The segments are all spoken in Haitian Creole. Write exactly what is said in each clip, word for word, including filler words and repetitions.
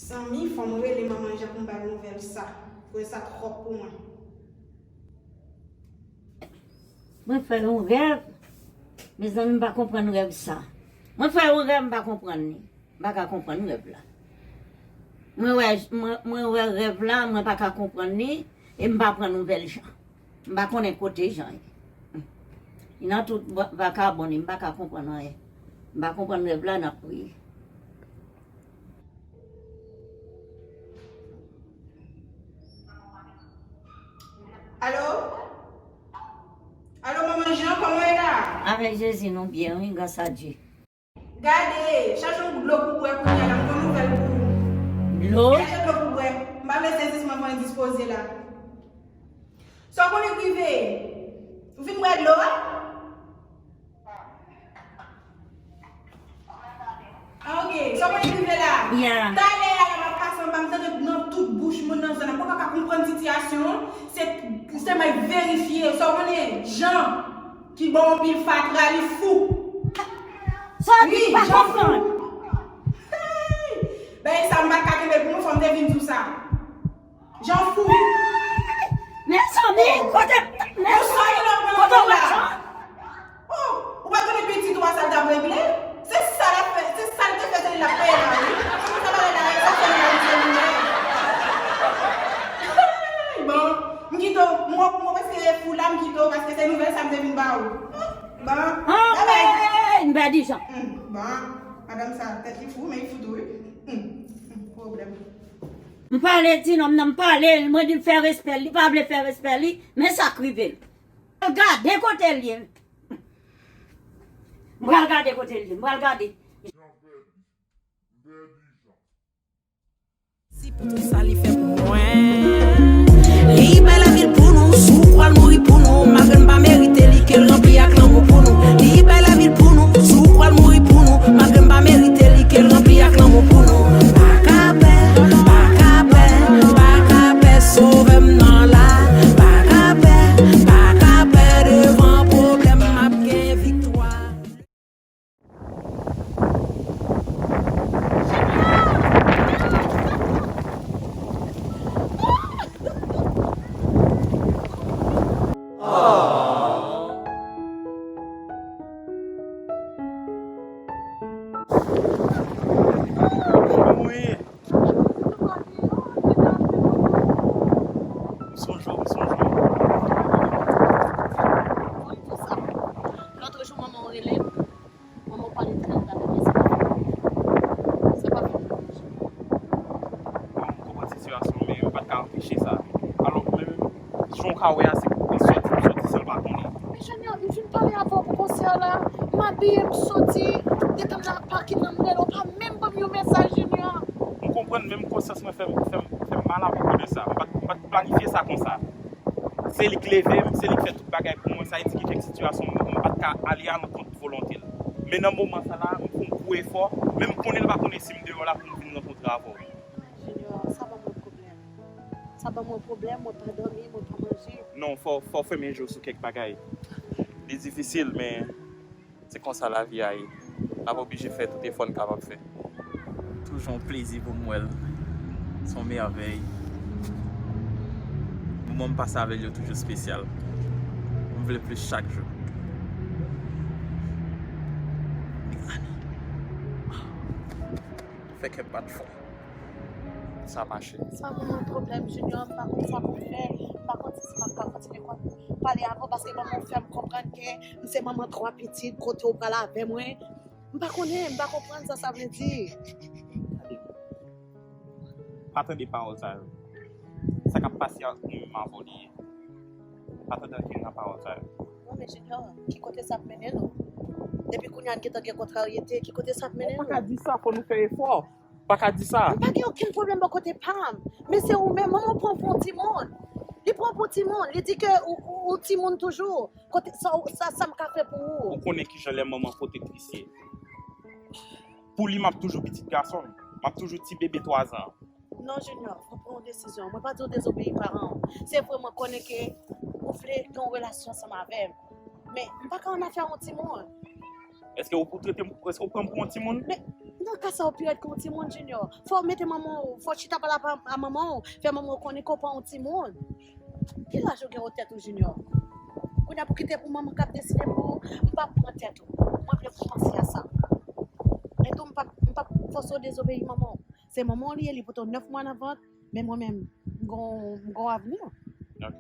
Zanmi, fò m rele manman Jan pou m ba l nouvèl sa. Paske sa twòp pou mwen. Mwen fè yon rèv. Mezanmi, m pa konprann rèv sa. Mwen fè yon rèv, m pa konprann li. M pa ka konprann rèv la. Mwen wè, mwen, mwen wè rèv la, mwen pa ka konprann li, e m pa pran nouvèl Jan. M pa konnen kote Jan ye. Li nan tout va-, vakabon li, m pa ka konprann anyen. M pa konprann rèv la, n ap priye. Alo? Alo, manman Jan, kòman w ye la? Avèk Jezi, nou byen, wi, gras a Dye. Gade, chache yon dlo pou bwè kounye a la, m gon nouvèl pou ou. Dlo? Chache dlo pou bwè. M pa vle sezisman fè w endispoze la. Sa w konnen k rive? Ou fin bwè dlo a? Ah, ok. Sa w konnen k rive la? Yeah. Talè a la m ap pase anba, m tande nan tout bouch moun nan zòn nan. Mwen pa ka konprann sitiyasyon an. Se, se may verifye. Sa w konnen? Jan ki ba w anpil fatra, li fou. Sa w di, m pa konprann. Hey! Bagay sa m pa t ka kenbe pou mwen, fò m te vin di w sa. Jan fou. Mezanmi, kote, mezanmi, kote w wè Jan? Oh, ou pa konnen pitit ou a sa l t ap regle? Se sa l ap fè, se sa l te fè, se li l ap peye la, wi. Se pou sa bagay la, sa fè l la, se li menm. Bon, m kite w, m, m prèske fou la, m kite w, paske se nouvèl sa m te vin ba ou. Bon, bye bye. Hey, m pèdi Jan. Hmm, bon, madanm sa, tèt li fou, men li fou tou, wi. Hmm, hmm, pwoblèm. M pale ti nonm nan, m pale l, mwen di l fè respè l, li pa vle fè respè li, men sa k rive l. M pral gade kote l ye. M pral gade kote l ye, m pral gade. Si pou tout sa li fè pou mwen. Li bay lavi l pou nou, sou kwa l mouri pou nou, malgre n pa merite li, ke l ranpli ak lanmou pou nou. Li bay lavi l pou nou, sou kwa l mouri pou nou, malgre n pa merite li, ke l ranpli ak lanmou pou nou. Pa ka pè, pa ka pè, pa ka pè, Sovè m nan la. Pa ka pè, pa ka pè, devan pwoblèm m ap gen viktwa. Wi. M sonje w, m sonje w. Lòt jou, manman w rele m. Manman w pale trè mal avè m, men se pa vre. Se pa vre. Bon, m konprann sitiyasyon w, men ou pa t ka anpeche sa. Alò, mwen menm, jan w ka wè a, se pou li sòti, li sòti san l pa konnen. Men Junior, m fin pale avè w pou konsè a la. M abiye, m soti. Depi m nan pakin nan, m rele w, ou pa menm ban m yon mesaj, Junior. M konprann, menm konsyans mwen fè m, fè m, fè m mal apwopo de sa. M pa t, m pa t planifye sa konsa. Se li k leve m, se li k fè tout bagay pou mwen. Sa vle di gen kèk sitiyasyon m, m pa t ka ale alankont volonte l. Men nan moman sa la, m fè yon gwo efò, men m konnen l pa konnen si m deyò la pou m vin rankontre avè w. Junior, sa ban mwen pwoblèm. Sa ban mwen pwoblèm, mwen pa dòmi, mwen pa manje. Non, fò, fò w fèmen je w sou kèk bagay. Li difisil, men se konsa lavi a ye. N ap oblije fè tout efò n kapab fè. Toujou yon plezi pou m wè l. Se yon mèvèy. Moman m pase avè l yo toujou espesyal. M vle plis chak jou. Fè kè m bat fò. Sa mache. Sa ban mwen pwoblèm, Junior, m pa konn sa pou m fè. M pa konn si m ap ka kontinye kon-, pale avè w, paske manman w fè m konprann ke m se manman twa pitit, kote w pral avè mwen. M pa konnen, m pa konprann sa sa vle di. Pa tande pawòl sa yo. Sa k ap pase a ou menm avè w li ye. Pa tande ankenn nan pawòl sa yo. Non, men Junior, ki kote sa ap mennen nou? Depi kounye a n gentan gen kontraryete, ki kote sa ap mennen nou? Ou pa ka di sa, fò nou fè efò. Ou pa ka di sa. M pa gen okenn pwoblèm bò kote pa m. Men se ou menm, manman w pran w pou yon timoun. Li pran w pou timoun. Li di ke ou, ou, ou timoun toujou. Kote, sa, sa, sa m ka fè pou ou? Ou konnen kijan lè manman pwotektris ye. Pou li, m ap toujou pitit gason l. M ap toujou ti bebe twazan. Non, Junior, fò w pran yon desizyon. Mwen pa di w dezobeyi paran w. Se vre, mwen konnen ke ou vle gen yon relasyon ansanm avè m. Men, m pa ka annafè a yon timoun. Èske ou pou trete m, èske ou pran m pou yon timoun? Men, Nan ka sa, ou pi rèd ke yon timoun, Junior. Fò w mete manman w, fò w chita pale a, a manman w, fè manman w konnen ke w pa yon timoun. Ki laj ou gen wè tèt ou, Junior? Kounye a pou kite pou manman k ap deside pou ou, m p ap pran tèt ou. Mwen vle pou w panse a sa. Men tou, m p ap, m p ap fòse w dezobeyi manman w. Se manman w li ye, li pote w nèf mwa nan vant, men mwen menm, m gon, m gon avni. Ok.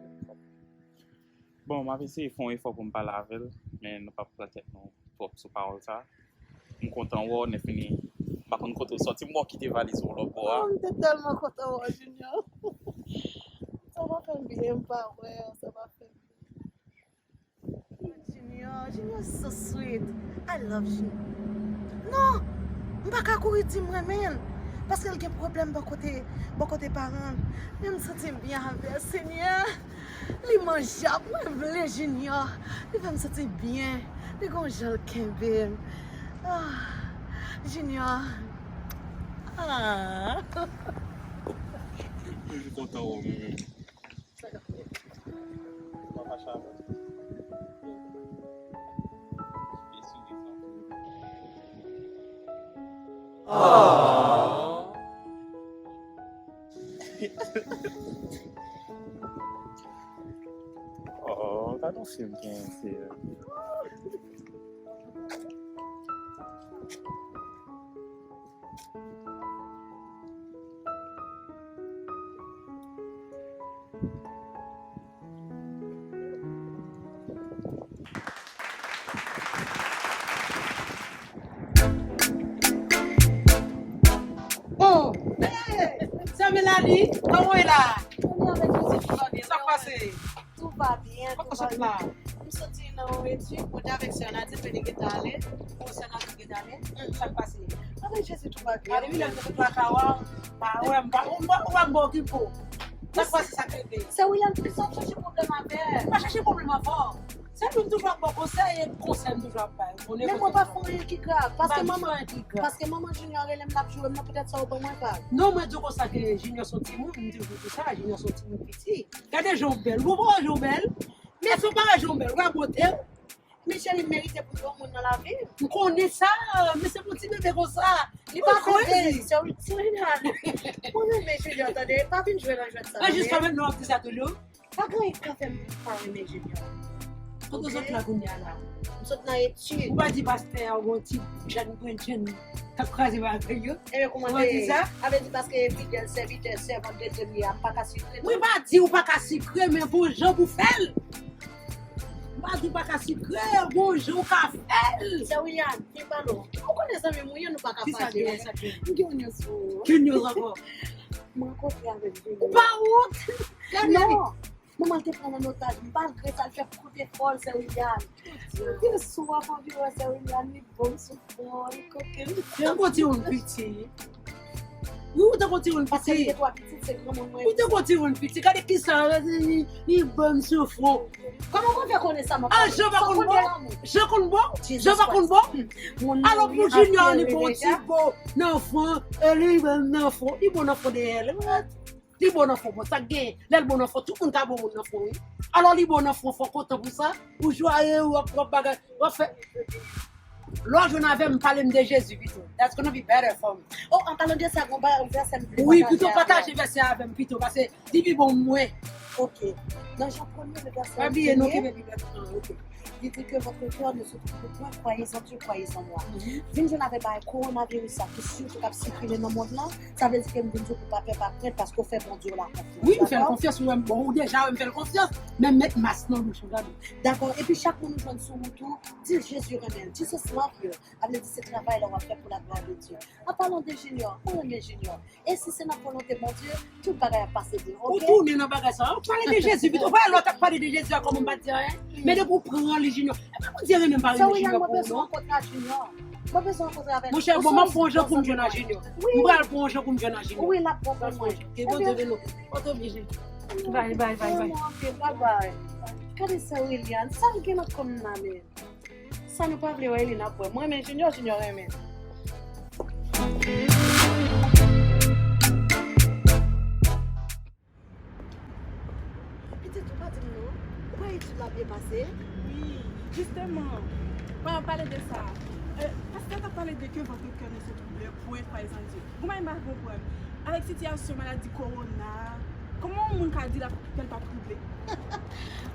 Bon, m ap eseye fè yon efò pou m pale avè l, men nou p ap pran tèt nou twòp sou pawòl sa. M kontan wè w, Nefini. M pa konn kote w sòti, m wè w kite valiz ou lòt bò a. Oh, m te tèlman kontan wè w, Junior. Sa va fè m byen, m pa wè w, sa va fè m byen. Junior, Junior is so sweet. I love you. Non, m pa ka kouri di m renmen l, paske l gen pwoblèm bò kote, bò kote paran l. Men m santi m byen avè l, Senyè. Li manjab, mwen vle Junior. Li fè m santi byen. Li gon jan l kenbe m. Ah, Junior. Ah. Mwen toujou kontan wè w, men. Sa k ap fèt? Ou pa fache avè m? Byen sou li, sa. Aww. Oh, gade yon fim ki enterese. Oh! Hey! Sè Melanie, kòman w ye la? Sa k pase? Tout va byen, tout va byen. M soti nan yon etid, mwen te avèk sè Nadine, men li gentan ale. Bon, sè Nadine gentan ale. Sa k pase? Avèk Jezi, tout va byen. Depi lè m te lakay ou a, m pa wè, m pa, ou wè m pa okipe w. Sa k pase, sa k rive? Sè William, ki sa w chache pwoblèm avè l? M pa chache pwoblèm avè w. Sèl moun toujou ap ba w konsèy, e konsèy m toujou ap bay. Men mwen pa fè anyen ki grav, paske manman, paske manman Junior rele m, l ap joure m nan, poutèt sa ou ban mwen vag. Non, mwen di w konsa ke Junior se yon timoun, m toujou di sa, Junior se yon timoun piti. Gade jan w bèl. Ou pa wè jan w bèl? Men si w pa wè jan w bèl, ou wè bote w? Men cheri, m merite pou m gen yon moun nan lavi m. M konnen sa, men se pou ti bebe konsa. Li pa bebe, se yon, se yon nèg. Mwen renmen Junior, tande, pa vin jwe nan jwèt sa non. Jiska mentnan w ap di sa toujou? Pa gen anyen k ka fè m pa renmen Junior. Kote w sot la kounye a la? M sot nan etid. Ou pa di pastè a ou gon ti jèn, jèn jèn k ap kraze bagay yo? Ebyen, kòman te ye? Ou pa di sa? Sa vle di paske fidèl sèvitè, sèvant de Dye m ye a, m pa ka sikre non? Mwen pa di ou pa ka sikre, men gon jan pou fè l. M pa di w pa ka sikre, gon jan w ka fè l. Sè William, vin pale w. Ou konnen zanmi m ou ye, nou pa ka fache konsa. Ki sa gen, sa gen? M gen yon news pou ou. Ki news ankò? Mwen rankontre avèk Junior. Ou pa wont? Gade. Non. Manman l te pran l an otaj, malgre sa, l fè kout efò l, sè William. M te sou ap anvi wè sè William, li bon sou fon, li koken. Ou tankou timoun piti. Wi, ou tankou timoun piti. Paske li gen twa pitit, se granmoun mwen. Ou tankou timoun piti. Gade kisa, li, li bon sou fon. Kòman w fè konnen sa, manman? Ah, Jean pa konn bon? Jean konn bon? Jean pa konn bon? Alò pou Junior, li bon ti bon nan fon, e li bon nan fon, li bon nan fon dèyè l. Li bon nan fon, bon, sa k genyen? Lè l bon nan fon, tout moun ka bon moun nan fon, wi. Alò, li bon nan fon, fò kontan pou sa. Ou jwaye, w ap, w ap bagay, w ap fè. Lè w jwenn avè m, pale m de Jezi pito. That's gonna be better for me. Oh, an palan de sa, gon bagay, vèsè m vle pataje avè w. Wi, pito pataje vèsè avè m pito, paske li pi bon mwen. Ok. Nan Jan premye, le vèsè. Pa bliye non, kenbe Bib la tout tan, ok. Li di ke votre cœur ne se trouble point, croyez en Dieu, croyez en moi. Mhm. Vin jwenn avèk bagay kowonaviris sa ki sitou k ap sikile nan mond lan, sa vle di ke m vin di w pou pa pè, pa krent, paske w fè Bondye w la konfyans. Wi, m fè l konfyans, wi, bon, ou deja wè m fè l konfyans, men met mas nan bouch ou, gade. Dakò, epi chak moun ou jwenn sou wout ou, di Jezi renmen l, Jesus love you. Sa vle di se travay la w ap fè pou la glwa de Dye. An palan de Junior, mwen renmen Junior. E si se nan volonte Bondye, tout bagay ap pase byen, ok? Ou tounen nan bagay sa. Ou pale de Jezi pito. Ou pa wè lòt ap pale de Jezi a kòman m pa t di anyen? Men depi ou pran li, Junior. E pa Bondye renmen m pa renmen Junior pou ou non. Mwen bezwen rankontre avè l. Monchè, bon, m ap fè yon jan pou m jwenn a Junior. M pral fè yon jan pou m jwenn a Junior. Wi, l ap bon pou mwen. Ke Bondye beni w. Pa t oblije. Bye, bye, bye, bye. Bye, bye. Gade sè William, sa l gen nan kò m nan, men. Sa nou pa vle wè li, n ap wè. Mwen renmen Junior, Junior renmen m. Pitit, ou pa di m non. Ou wè etid la byen pase? Wi, jisteman. Mwen ap pale de sa. Euh, Tèt ap pale de ke votre cœur ne se trouble point, croyez en Dieu. Bon, mwen pa konprann. Avèk sitiyasyon maladi kowona, kòman yon moun ka di l ap, ke l p ap twouble?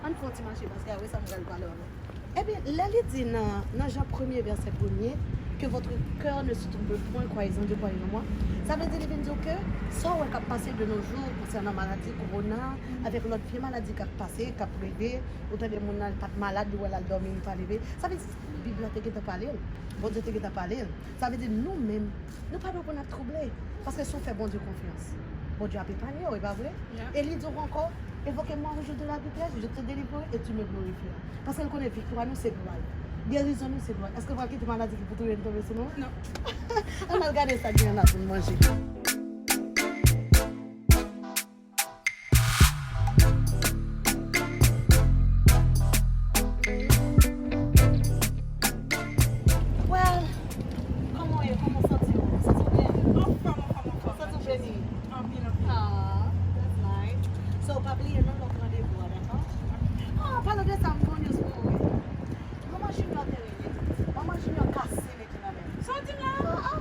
Ann fè yon ti mache, paske apre sa, m pral pale avè w. Ebyen, lè li di nan, nan Jan premye, vèsè premye, que votre cœur ne se trouble point, croyez en Dieu, croyez en moi, sa vle di li vin di w ke sa w wè k ap pase de nos jours konsènan maladi kowona, avèk lòt vye maladi k ap pase, k ap rive, ou tande moun nan, li pa t malad, li wè l al dòmi, li pa leve. Sa vle di, Bib la te gentan pale l. Bondye te gentan pale l. Sa vle di, nou menm, nou pa dwe konn ap twouble. Paske si w fè Bondye konfyans, Bondye ap epanye w, e pa vre? Yeah. E li di w ankò, invoquez-moi au jour de la détresse, je te délivrerai et tu me glorifieras. Paske l konnen viktwa nou se glwa l. Gerizon nou se glwa l. Èske w pral kite maladi ki pou touye n tonbe sou nou? Non. Ann al gade sa k gen la pou n manje. Well, kòman w ye? Kòman w santi w? Ou santi w byen? Anfòm, anfòm, anfòm. Ou santi w beni? Anpil, anpil. Ah, that's nice. So, pa bliye non, lòt randevou a, dakò? Ah, palan de sa, m gon news pou ou, wi. Manman Junior te rele. Manman Junior kase mete nan men m. Sa w di m la? Ah, ah.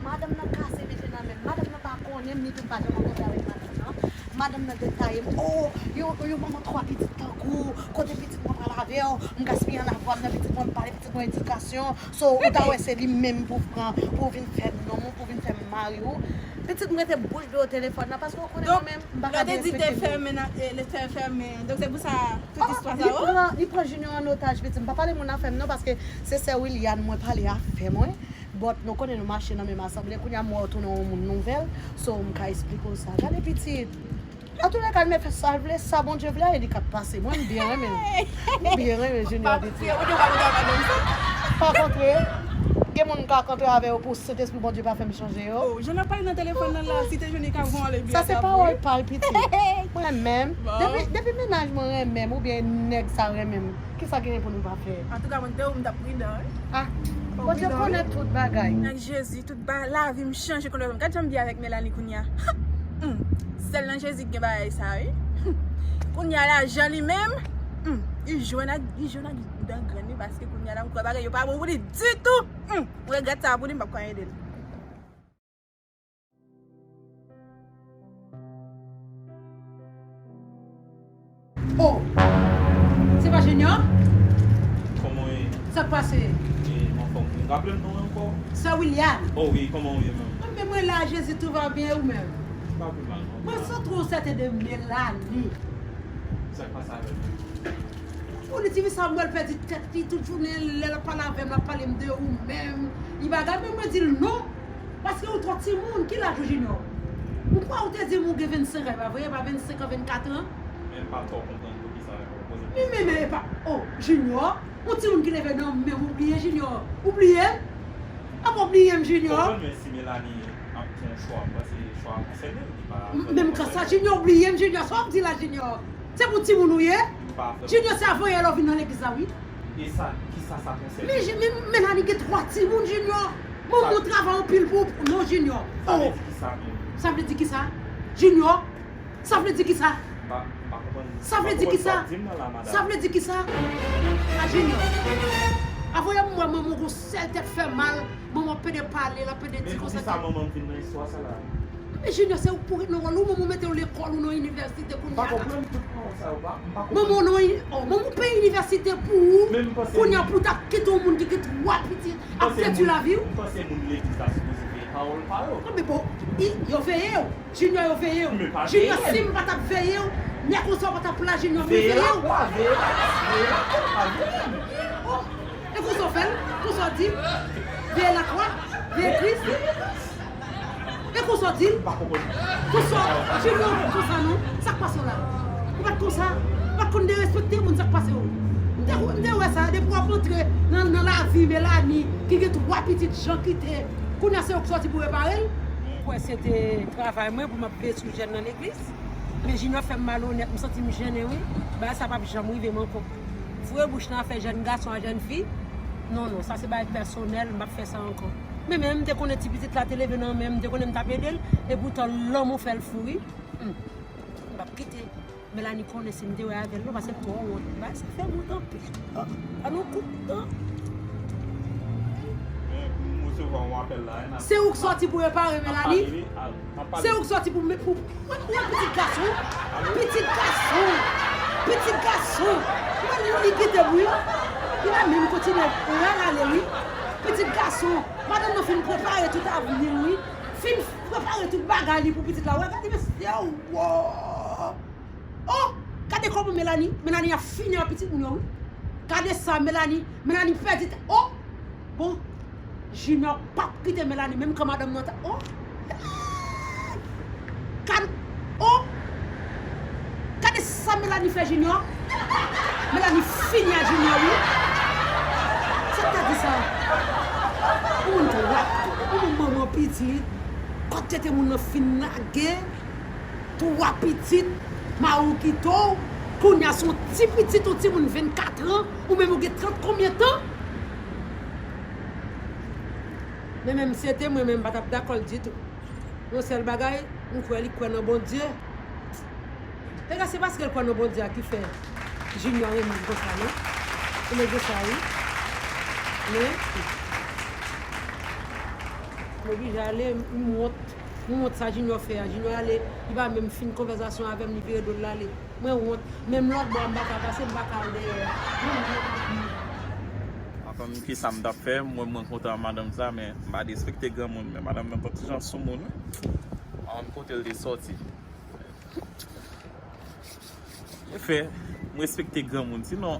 Madanm nan kase mete nan men m. Madanm nan pa konnen m, ni tou pa janm rankontre avèk madanm nan. Madanm nan detaye m. Oh, yon, yon manman twa pitit tankou w, kote pitit mwen pral avè w, m gaspiye ann avwa m nan pitit mwen, m pa bay pitit mwen edikasyon. So, ou ta wè se li menm pou pran, pou vin fè nonm ou, pou vin fè mari w. Pitit m rete bouch be w telefòn nan, paske w konnen mwen menm, m pa ka derespekte moun. Donk, yo te di te fèmen nan, eh, le te fèmen. Donk, se pou sa, tout istwa sa, oh. Li pran, li pran Junior an otaj, pitit m. Pa pale moun afè m non, paske se sè Williane mwen pale afè mwen. But nou konnen nou mache nan menm asanble. Kounye a m wè w tounen yon moun nouvèl. So, m ka esplike w sa. Gade pitit. Antoulèka, l mèt fè sa l vle, sa Bondye vle a, e li k ap pase. Mwen, m byen renmen l. M byen renmen Junior, pitit. Pa kontre, gen moun m ka kontre avè yo pou Sentespri Bondye pa fè m chanje yo. Oh, jan n ap pale nan telefòn nan la, si te jwenn li ka voye anlè byen. Sa se pawòl pa l, pitit. Mwen menm, depi, depi mennaj mwen renmen m, oubyen nèg sa renmen m, kisa genyen pou nou pa fè? Antouka, mwen, te ou m t ap pridan, wi. Ah, Bondye konnen tout bagay. Ak Jezi, tout ba, lavi m chanje koulè. Gad jan m byen avèk Melanie kounye a. Hmm. Sèl nan Jezi ki gen bagay sa, wi. Kounye a, lajan li menm, hmm, li jwenn ak, li jwenn ak dan grenn li, paske kounye a la, m kwè bagay yo pa bon pou li ditou. Hmm. M regrèt sa pou li, m p ap ka ede l. Oh! Se pa Junior? Kòman w ye? Sa k pase? E, m anfòm. Ou raple m non w ankò? Sè Williane. Oh wi, kòman w ye menm? Mwen menm mwen la, Jezi, tout va bien, ou menm? M pa pi mal non. Mwen santi w sèten de Melanie. Sa k pase avè l? Ou li ti fi sa m wè l pèdi tèt li tout jounen, lè l ap pale avè m, l ap pale m de ou menm. Li pa gade mwen, mwen di l non. Paske ou twò timoun, ki laj ou Junior? Ou kwè ou te di m ou gen vennsenk an, e pa vre, e pa vennsenk an, vennkat an? Men m pa twò konprann poukisa ou poze m kesyon sa. Men, men, men, e pa, oh, Junior, yon timoun ki leve nan men m, ou bliye Junior, ou bliye m? Apa w bliye m Junior? Konprann, men si Melanie ap fè yon chwa, m panse chwa a konsène l, li pa vrèman konsène m. Menm jan sa, Junior, ou bliye m Junior, sa w ap di la Junior? Se pou timoun ou ye? M pa vrèman. Junior, se avanyè lè w vin nan legliz la, wi. E sa, kisa sa konsène? Men, men, Melanie gen twa timoun, Junior. Manman w travay anpil pou, non, Junior. Sa vle di kisa menm? Sa vle di kisa? Junior, sa vle di kisa? M pa, m pa konprann, m pa konprann sa w ap di m nan la, madanm. Sa vle di kisa? A Junior. Avanyè m wè manman w gon sèl tèt fè mal, manman w pede pale, l ap pede di konsa. Men poukisa manman m vin nan istwa sa la? Men Junior, se ou k pou ret nan wòl ou, manman w mete w lekòl, ou nan inivèsite kounye a la. M pa konprann tout pawòl sa yo, pa, m pa konprann. Manman w nan ini-, oh, manman w peye inivèsite pou ou. Men m panse kounye a pou w ta kite yon moun ki gen twa pitit ap dètwi lavi w. M panse moun legliz la sipoze veye pawòl pa yo. Non, men bon, i, yo veye w. Junior, yo veye w. Men pa veye m. Junior, si m pa t ap veye w, nèg konsa w pa t ap la, Junior, mwen veye w. Veye la kwa, veye la, veye la kwa, pa veye m. Oh, e konsa w fè l? Konsa w di l? Veye la kwa, veye Kris. E konsa w di l? M pa konprann. Konsa, Junior, konsa non. Sa k pase w la? Ou pa t konsa? Ou pa t konn derespekte moun, sa k pase w? M te, m te wè sa, depi w ap antre nan, nan lavi Melanie, ki gen twa pitit, jan kite, kounye a se ou k sòti pou repare l? M kwè se te travay mwen pou m ap veye sou jèn nan legliz. Men Junior fè m malonèt, m santi m jennen, wi. Bagay sa p ap janm rive m ankò. Foure bouch nan afè jèn gason a jèn fi. Non, non, sa se bagay pèsonèl, m p ap fè sa ankò. Men, men, m te konnen ti pitit la te leve nan men m, m te konnen m t ap ede l, epoutan lanmou fè l fou, wi. Hmm. M p ap kite Melanie konnen si m te wè avè l, non, paske m twò wont. Bagay sa fè m wont anpil. Ah, ann yon kout tan. Men, Se ou k sòti pou repare Melanie? Se ou k sòti pou, pou, pou, pou pitit gason? Pitit gason! Pitit gason! Ou wè li, li kite m wi. Li pa menm kontinye ral ale wi. Pitit gason! Madanm nan fin prepare tout avni l wi. Fin prepare tout bagay li pou pitit la. Wè, gade mesye, wo! Oh! Gade kòman Melanie, Melanie ap fini ak pitit moun yo wi. Gade sa, Melanie, Melanie pèdi tèt. Oh! Bon, Junior p ap kite Melanie menm kan madanm nan ta. Oh! Gad, oh! Gade sa Melanie fè Junior. Melanie fini ak Junior wi. Sa k ta di sa? Ou moun twòp, ou moun manman pitit. Kot tete moun nan fin lage. Twa pitit, mari w kite w, kounye a se yon ti pitit, yon timoun vennkat an, ou menm ou gen trant konbyen tan? Men menm si se te mwen, men m pa t ap dakò l ditou. Yon sèl bagay, m kwè li kwè nan Bondye. Pega se paske l kwè nan Bondye a ki fè Junior renmen l konsa, non? Ou mèt di sa, wi. Men, m oblije ale, m wont. M wont sa Junior fè a. Junior ale, li pa menm fin konvèsasyon avè m, li vire do l, l ale. Mwen wont. Menm lòt bò a, m pa ka pase, m pa ka al dèyè a. Mwen wont anpil. Mwen konn ki sa m t ap fè, m wè mwen kontan ak madanm sa, men m pa derespekte granmoun, men madanm nan t on ti jan soumoun wi. M pa konn kote l te sòti. Efè, m respekte granmoun, sinon,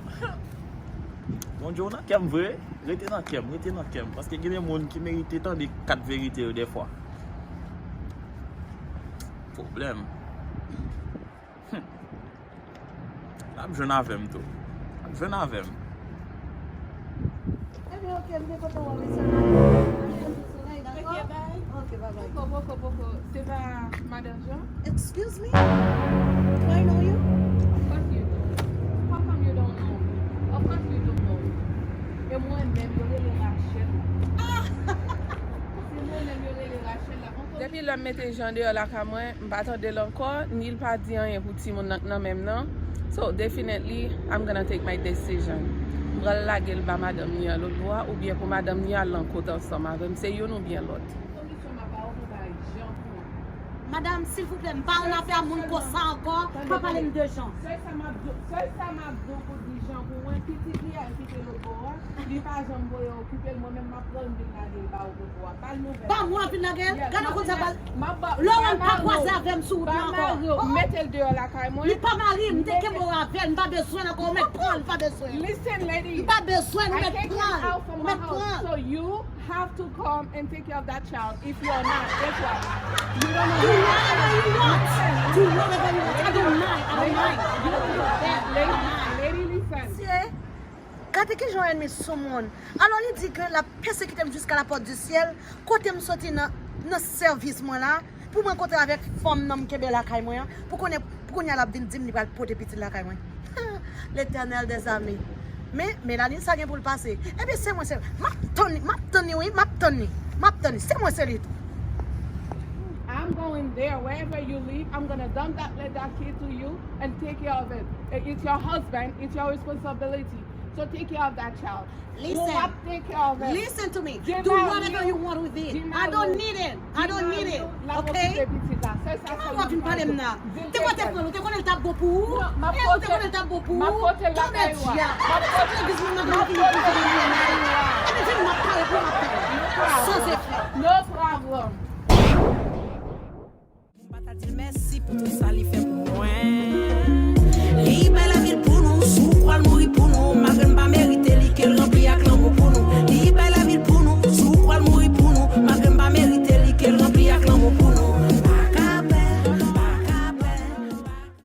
Bondye, w nan kè m vre, rete nan kè m, rete nan kè m, paske gen de moun ki merite tande kat verite yo dèfwa. Pwoblèm. Hum. L ap jwenn avè m tou. L ap jwenn avè m. Ebyen, ok, m te kontan wè w, mesye. Solèy, dakò? Ok, bye. Ok, bye bye. Poko, poko, poko. Se pa Madan Jean? Excuse me? Do I know you? Of course you do. How come you don't know me? Of course you do know me. E mwen menm, yo rele Rachel. Ah! Se mwen menm, yo rele Rachel la. Depi lè m mete Jean deyò lakay mwen, m pa tande l ankò, ni l pa di anyen pou timoun nan k nan men m nan. So, definitely, I'm gonna take my decision. M pral lage l ba madanm ni an lòt bò a, oubyen pou madanm ni an al nan kot ansanm avè m. Se youn oubyen lòt. Solisyon m ap ba w pou bay Jean pou mwen. Madanm, silvouplè, m pa nan afè moun konsa ankò, pa pale m de Jean. Sèl sa m ap di, sèl sa m ap di w pou di Jean pou mwen, pitit li a l kite lòt bò a, li pa janm voye okipe l, mwen menm m ap pran l, m vin lage l ba w. Ba mwen vin lage l. Gade w konn sa bal. Lòwèl pa kwaze avè m sou wout lan ankò. Mete l deyò lakay mwen. Li pa mari m, m te kenbe w avè l, m pa bezwen l ankò, ou mèt pran l, m pa bezwen l. Listen, lady. M pa bezwen l, ou mèt pran l. Ou mèt pran l. So you have to come and take care of that child if you are not. Guess what? You don't know. Do whatever you want. Do whatever you want. I don't mind. I don't mind. I don't mind. Lady, lady, listen. Gade kijan w ènmi soumoun. Alò, li di ke l ap pèsekite m jiska la pòt di syèl, kote m soti nan, nan sèvis mwen la, pou m rankontre avèk fanm nan m kenbe lakay mwen an, pou konnen, pou kounye a l ap vin di m li pral pote pitit lakay mwen. Letènèl dèzame. Men, Melanie, sa gen pou l pase. Ebyen, se mwen, se, m ap tann li, m ap tann li, wi, m ap tann li, m ap tann li. Se mwen, se li tou. I'm going there, wherever you live, I'm gonna dump that, let that kid to you and take care of it. It's your husband, it's your responsibility. So take care of that child. Listen. Ou ap take care of it. Listen to me. Do whatever you want with it. I don't need it. I don't need it. Okay? Ki mwen w ap vin pale m nan? Te kote pran l, ou te konnen l t ap bon pou ou? E ou te konnen l t ap bon pou ou? Tonbe dya. Ou te legliz moun nan vin vin vin vin vin. Epi vin m ap pale pou m ap pale. Sans effet. No problem. M pa ta di l mèsi pou tout sa li fè.